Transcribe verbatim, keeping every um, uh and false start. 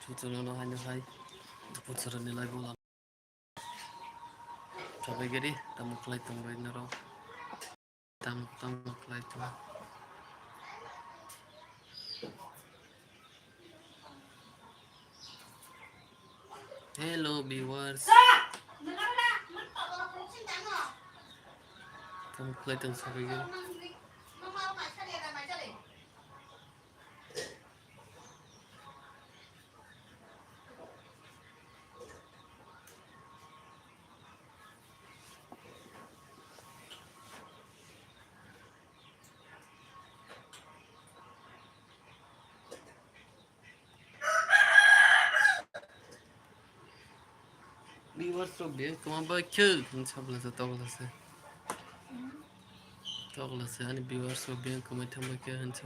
Puchurano haino hai, puchurani live o lang. Sabai gari, tamo khlai tong bai norok. Tam, tamo khlai tong. Hello, viewers. Tamo khlai tong sabai gari. Viewers rok beng kwma bai khe hinsa bwlasa toglasa. Toglasa ani viewers rok beng kwma thangbai khe hinsa.